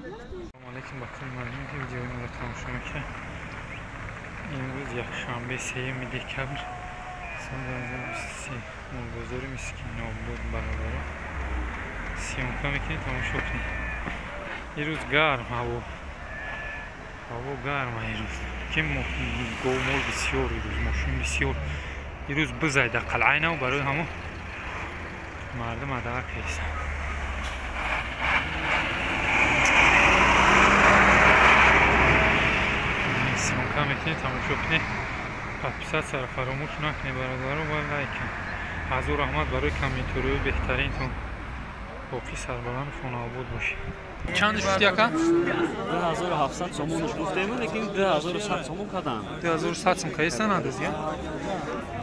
Салом алейкум ба кулли мардуме ки видеои моро тамошо мекунед. Имрӯз якшанбе 3 декабр соли 2023 бозори Мискинобод бародаро съёмка мекунед, тамошо кунед. Ирӯз гарм ҳаво, ҳаво гарм ирӯз. Ки говмол бисёр ирӯз, мошин бисёр. Ирӯз бизай дар қалъаи нав барои ҳамо мардум адаға кайсан. Съёмка мекунед, тамошо кунед. Подписатсияро фаромӯш накунед бародаро ва лайк. Ҳазор раҳмат барои комментариҳои беҳтаринтон. Боқӣ сарбаланд хонаобод бошед. Чанд шуд яка? 2700 сомонаш гуфтем, лекин 2100 сомон кардам. 2100 сом кайсан андоз я?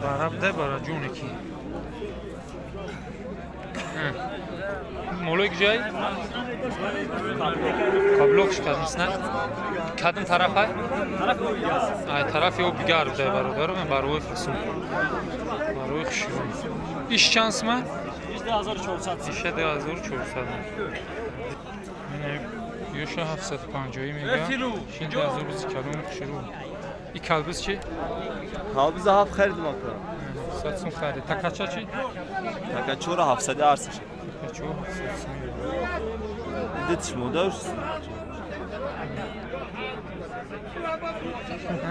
Бараб дай бара ҷоне ки. Молои куҷай? Каблок шикадимс на? Кадом тарафай? Ай тарафи об дигар дай бародаро, мен барои фасун. Барои хушрӯ. Иш чанд сма? 2400. Иша 2400. Ёша 750 мега. Шин 2000 биз калон хушрӯ. И калбиз чи? Калбиз 7 харидим ака. 700 сум харид. Такача чи? Така 4700 арзиш. Така 4700 сум. Дитш модар.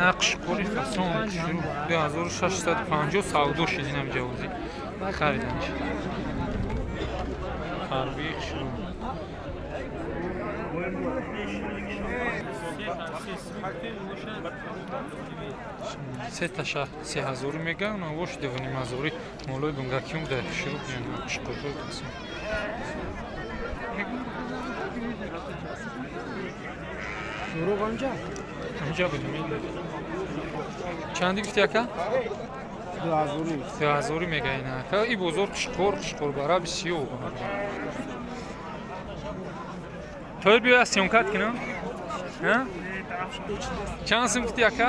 Нақшқори фасон шурӯъ 2650 савдо шид инам ҷавози. Хариданш. Фарбих шурӯъ. Се таша 3000 мега, навош 2500 молои бунгакиум дар шурӯъ нақшқорҳои фасон. Шурӯъ анҷа? Анҷа буд. Чанди гуфти ака? 2000. 2000 мега ина ака. И бозор қишқор, қишқор бара бисёр. Тоир биё съёмкат кинам. Ҳа? Чанд сум гуфти ака?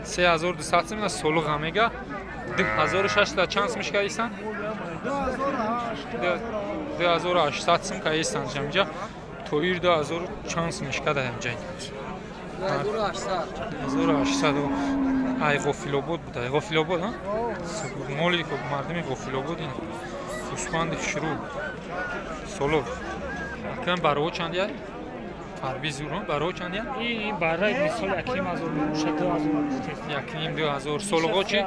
3200 сум ина солуға мега. 2600 чанд сум шикаисан? 2800 сум каисан ҷамҷа. Тоир 2000 чанд сум шикада ҳамҷа. 2800. Ай Ғофилобод буда. Ғофилобод, ҳа? Моли мардуми Ғофилобод ин. Гӯсфанди шурӯъ. Солуғ. Акан баро чанд я? Фарби зур, баро чанд я? Ин барои мисол 1500 мешавад, 2000. 1500. Солуғо чи?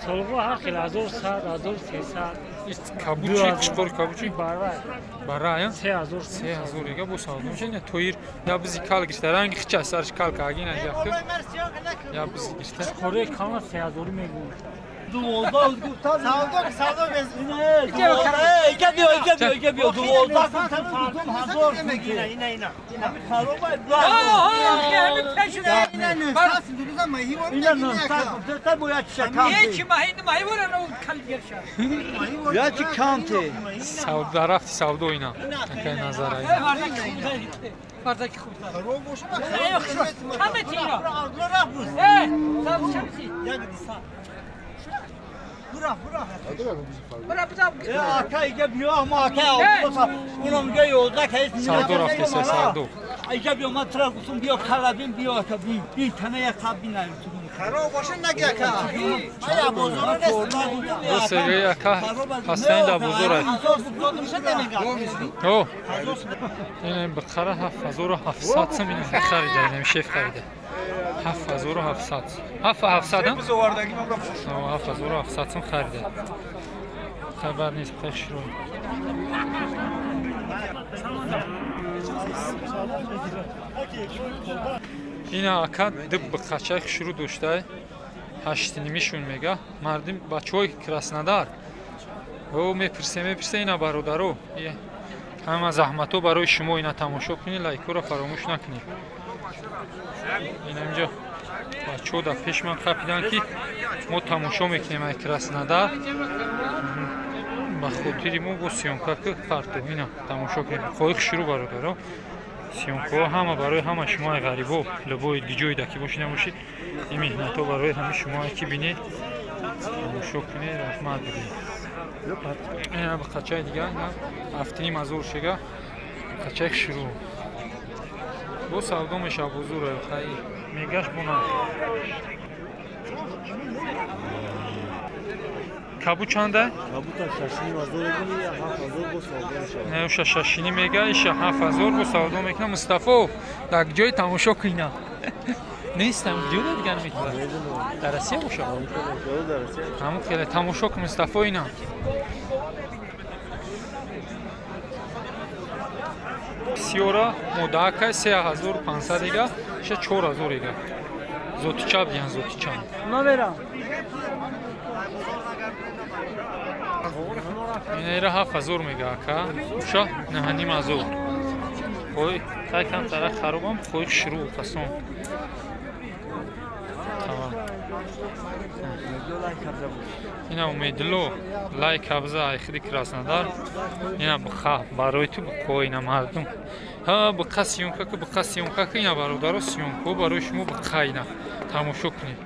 Солуғо ҳар хел 1100, 1300. Кабучи, қишқор кабучи? Барай. Барай, а? 3000. 3000 дига бо савдо мешавад. Ина тоир я бизи кал гирифта, ранги хича сарш кал кагин ягакты. Я бизи гирифта. Қишқори кална 3000 мегӯяд. Савдо савдо без. Ике биё, 12 ҳазор. Ина ина. Я чи камте? Савдо рафти савдо ина. Акай назара ина. Савдо рафти се савдо. Ике биё ман тра гуфтам биё қалабин биё ака бин. Бин тана як қабин Хароб боша наги ака. Ая бозор нест. Росеги ака ҳастан дар бозор ай. О. Ин бақара 7700 сум ин харида, ин шеф харида. 7700. 7700 ҳам? 7700 сум харида. Хабар нест, хеш шурӯъ. Ина ака ду бақачаи шурӯъ доштай. 8.5-шун мега. Мардум бачаҳои Краснодар. О мепирсе ина бародаро. Ҳама заҳматҳо барои шумо ина тамошо кунед, лайкҳоро фаромӯш накунед. Ина инҷо бачаҳо дар пеш ман қапиданд ки мо тамошо мекунем ай Краснодар. Ба хотири мо бо съёмка ки парту ина тамошо кунем. Хоҳи шурӯъ бародаро. Съёмкаҳо ҳама барои ҳама шумо ай ғарибо, любой ҷойда ки бошед набошед, ин меҳнатҳо барои ҳама шумо ай ки бинед, тамошо кунед, раҳмат бигӯед. Ина бақачаи дигар, ина 7500 шега. Қачак шурӯъ. Бо савдо меша бузура хай мегаш бона. Кабу чанда? Кабу та 6,5 мега, 7,000 бо савдо мешавад. Не, уша 6,5 мега, иша 7,000 бо савдо мекна. Мустафо, дар ҷои тамошо кина. Нестам, ҷода дигар мекунад. Дар Россия боша? Ҳамун хеле тамошо кун Мустафо ина. Сиёра модака 3500 ига, иша 4000 ига. Зотича биян зотича. Намерам. Ина 7000 мега ака. Уша 9500. Хой, тай кам тара харобам, хой шурӯъ фасон. Ина умедло лайк абза айхиди Краснодар. Ина бха барои ту бқо ина мардум. Ҳа бқа съёмка ку бқа съёмка ку ина бародаро съёмка барои шумо бқа ина тамошо кунед.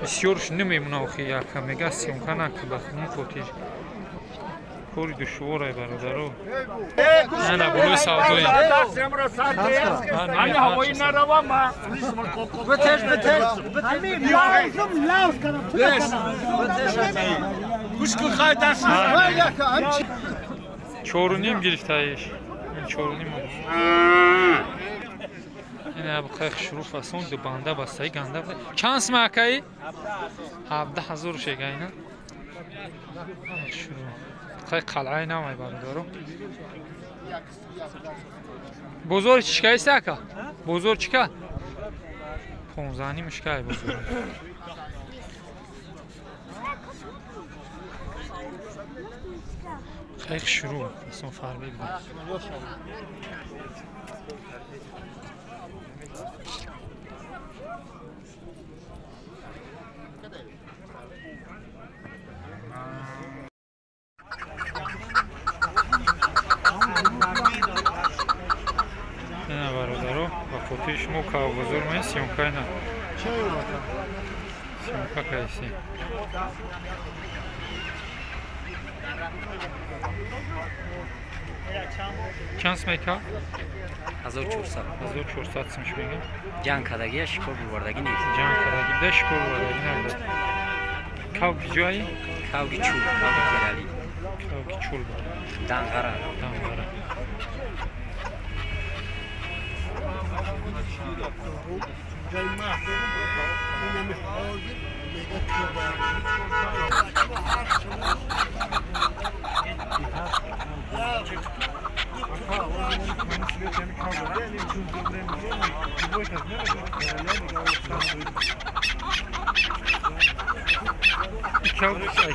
Бисёрш намемона охи яка мега съёмка наку ба худмон хотир. Кори душворай бародаро. Ана болои савдои. Ами ҳавои нарава ма. Битеш битеш. Ами лаузум лауз кардам. Гӯш кун хай даст. 4,5 гирифтаиш. 4,5. Ина бухай шурӯъ фасон ду банда бастаи ганда. Чанд сма акаи? 17,000 шега ина. Шурӯъ. Хай қалъаи намай бародаро. Бозор чика ист ака? Бозор чика? 15,5 шикай бозор. Хай шурӯъ фасон фарбе буда. Ина бародаро, ба хотири шумо кавбозор ме съёмка ина. Съёмка кайси. Чанд смека? 1400. 1400 сумш мега. Ҷанг кардагия шикор бувардагӣ нест. Ҷанг кардагӣ да шикор бувардагӣ набуда. Кавги ҷои? Кавги чул, кавги терали. Кавги чул. Данғара. Данғара.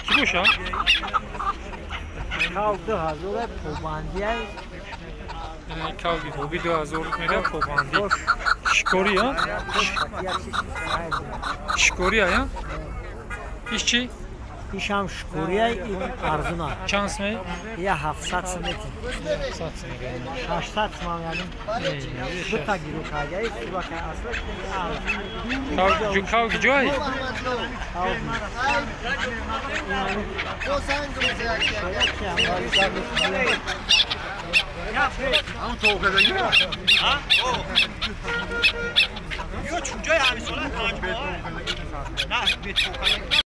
Ки боша? Кав 2000 побандия. Кавги хоби 2000 мега побанди. Шикори, а? Шикори, а? Иш чи? Ишам шикория и арзуна. Чанд сме? Я 700 смети. 700 мега. 600 смам яъне. Дута гиру кага, и субака асла. Кавги ҷой? Ҳам тоқадагӣ? Ҳа? Ё чунҷои ҳамисола 5 моҳ. На, бетоқадагӣ.